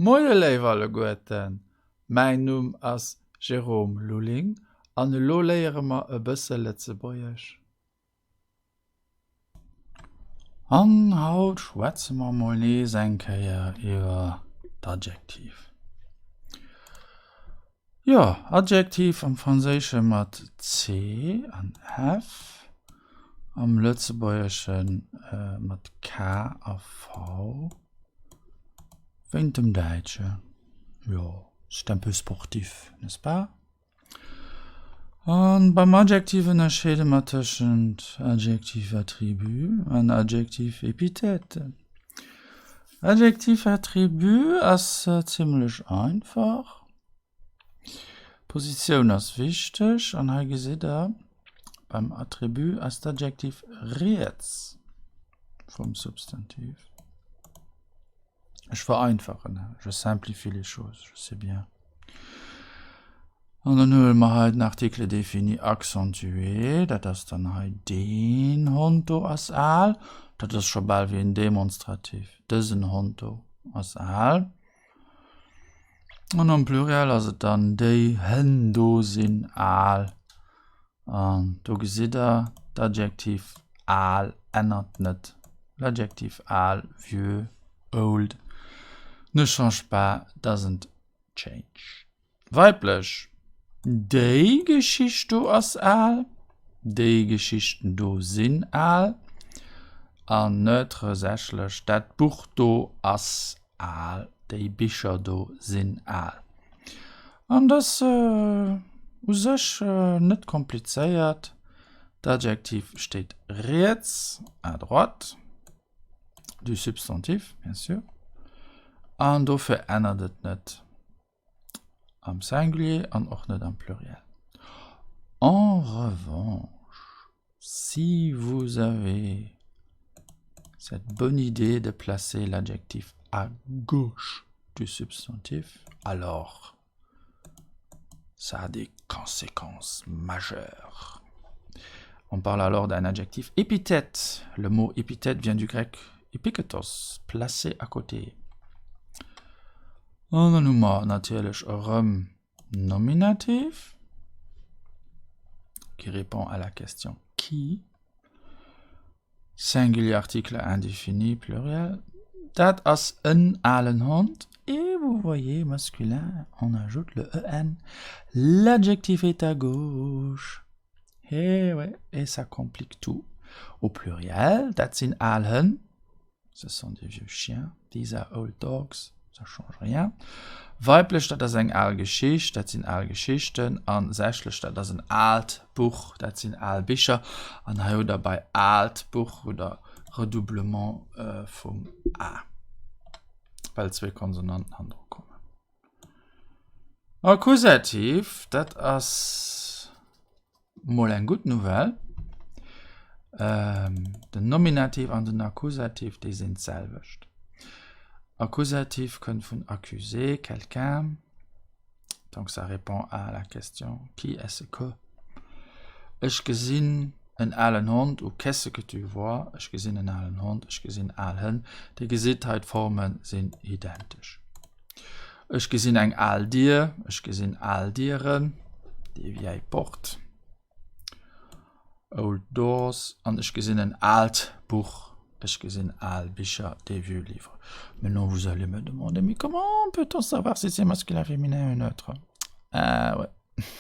Moie léif alleguerten, mäin Numm ass Jérôme Lulling an elo léiere mer e bësse Lëtzebuergesch. An haut schwätze mer mol nees eng Kéier iwwer d'Adjektiv. Jo, Adjektiv am Franséische mat c an f, am Lëtzebuergesche mat k a v, wéint dem Däitsche. Jo, c'est un peu sportif, n'est-ce pas? An beim Adjektiv ënnerscheede mer tëschent Adjectif attribut an Adjectif épithète. Adjectif attribut ass zimmlech einfach. D'Positioun ass wichteg an hei gesitt der, beim Attribut ass d'Adjektiv riets vum Substantiv. Ech vereinfachen, je simplifie les choses, je sais bien. An dann huele mer hei den Article défini accentué, dat ass dann hei deen Hond do ass al, dat ass scho bal wéi en Demonstrativ, dësen Hond do ass al. An am Pluriel ass et dann déi Hënn do sinn al. An do gesitt der, d'Adjektiv al ännert net. L'adjectif al, vieux, old, ne change pas, doesn't change. Weiblech, Déi Geschicht do ass al. Déi Geschichten do sinn al. An neutre sächlech, Dat Buch do ass al. Déi Bicher do sinn al. An dat ass u sech net komplizéiert. D'Adjektiv steet riets, à droite du substantif, bien sûr. An dofir ännert et net am Singulier an och net am Pluriel. En revanche, si vous avez cette bonne idée de placer l'adjectif à gauche du substantif, alors ça a des conséquences majeures. On parle alors d'un adjectif épithète. Le mot épithète vient du grec epiketos, placé à côté. An dann hu mer natierlech erëm Nominativ qui répond à la question qui. Singulier article indéfini pluriel. Dat ass en alen Hond. Et vous voyez, masculin, on ajoute le en. L'adjectif est à gauche. Eh ouais, et ça complique tout. Au pluriel, dat sinn al Hënn. Ce sont des vieux chiens, these are old dogs, ça change rien. Weiblech, dat ass eng al Geschicht, dat sinn al Geschichten. A sächlech, dat ass en aalt Buch, dat sinn al Bicher. An hei hutt der bei aalt Buch hutt der Redoublement vum a, well zwee Konsonanten hannendru kommen. Akkusativ, dat ass mol eng gutt Nouvelle. Den Nominativ an den Akkusativ, déi sinn d'selwecht. Akkusativ kënnt vun accuser quelqu'un, donc ça répond à la question qui est-ce que? Ech gesinn en alen Hond ou qu'est-ce que tu vois? Ech gesinn en alen Hond, ech gesinn al Hënn. Dir gesitt hei, d'Forme sinn identesch. Ech gesinn eng al Dier, ech gesinn al Dieren, des vieilles portes, old doors, an ech gesinn en aalt Buch, ech gesinn al Bicher, des vieux livres. Maintenant vous allez me demander, mais comment peut-on savoir si c'est masculin, féminin ou neutre? Ah ouais.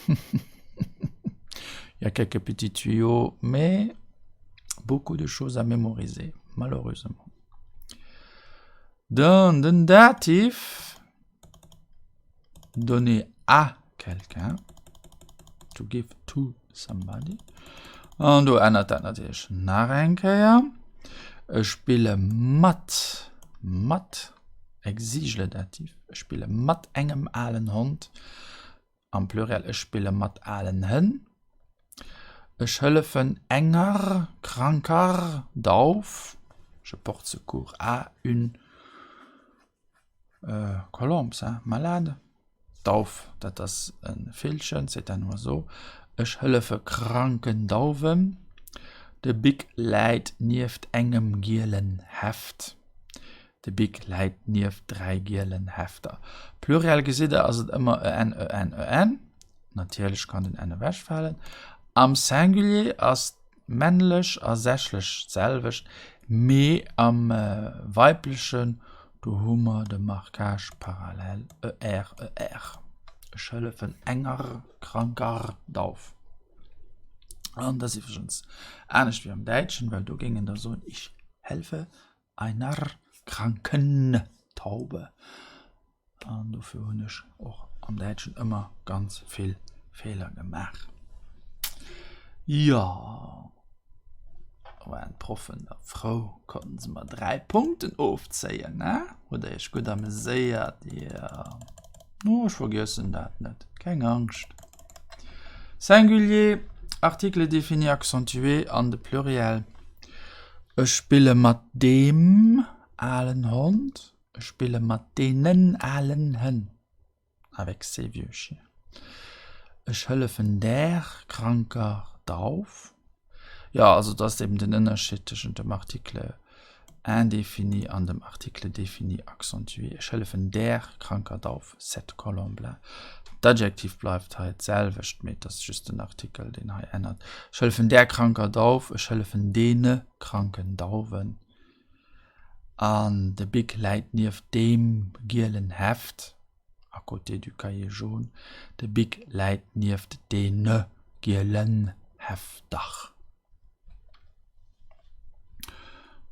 Il y a quelques petits tuyaux, mais beaucoup de choses à mémoriser, malheureusement. Dann den Dativ, donner à quelqu'un, to give to somebody. An do ännert dat natierlech nach eng Kéier. Ech spille mat, mat, exige le Dativ, ech spille mat engem alen Hond. Am Pluriel, Ech spille mat alen Hënn. Ech hëllefen enger kranker Dauf. Je porte secours à une colombe, ça, malade. Dauf, dat ass e Villchen, c'est un oiseau. Ech hëllefe kranken Dauwen. De Bic läit nieft engem gielen Heft. De Bic läit nieft 3 gielen Hefter. Pluriel gesitt der ass et ëmmer en, en, en. Natierlech kann den n ewechfalen. Am Singulier ass männlech a sächlech d'selwecht, mee am weiblechen do hu mer de Marquage parallel er, er. Ech hëllefen enger kranker Dauf. An dat ass iwwregens anescht wéi am Däitschen, well do géingen der soen, Ich helfe einer kranken Taube. An dofir hunn ech och am Däitschen ëmmer ganz vill Feeler gemaach. Jo, waren d'Proffen da frou, konnten se mer 3 Punkten ofzéien, ne? Hutt der iech gutt ameséiert? Jo. Oh, ech vergiessen dat net, keng Angscht. Singulier, Article défini accentué an de Pluriel. Ech spille mat deem alen Hond. Ech spille mat deenen alen Hënn. Avec ces vieux chiens. Ech hëllefen där kranker Dauf. Jo, also dat ass eben den Ënnerscheed tëschent dem Article indéfini an dem Article défini accentué. Ech hëllefen där kranker Dauf, cette colombe-là. D'Adjektiv bleift hei d'selwecht, mee et ass just den Artikel, deen hei ännert. Ech hëllefen där kranker Dauf, ech hëllefen deene kranken Dauwen. An de Bic läit nieft deem gielen Heft, à côté du cahier jaune. De Bic läit nieft deene gielen Hefter.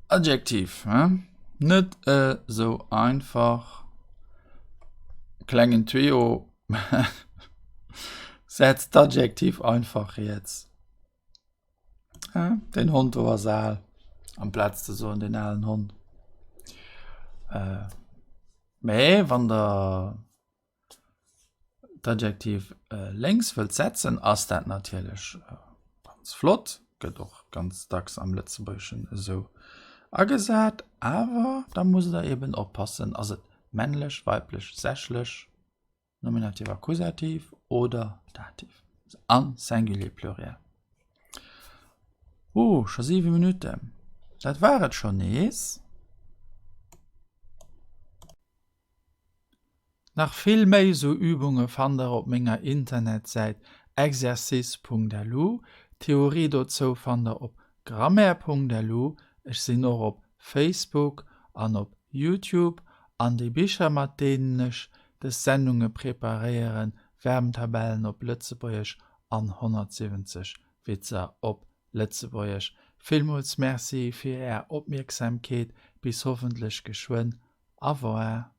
Adjektiv, he? Net esou einfach. Klengen Tuyau, Setz d'Adjektiv einfach riets. Den Hond do ass al, amplaz ze soen den alen Hond. Mee wann der d'Adjektiv lénks wëllt setzen, ass dat natierlech ganz flott, gëtt och ganz dacks am Lëtzebuergeschen esou agesat, awer da musst der eben oppassen, ass et männlech, weiblech, sächlech, Nominativ, Akkusativ oder Dativ an Singulier, Pluriel. Oh, scho 7 Minutten, dat war et schonn nees. Nach vill méi sou Übunge fannt der op menger Internetsäit exercice.lu. D'Theorie dozou fannt der op grammaire.lu. Ech sinn och op Facebook an op Youtube an déi Bicher mat deenen ech des Sendunge preparéieren, Verbntabellen op Lëtzebuergesch an 170 Witzer op Lëtzebuergesch. Villmools Merci fir är Opmierksamkeet, bis hoffentlech geschwënn. Au revoir.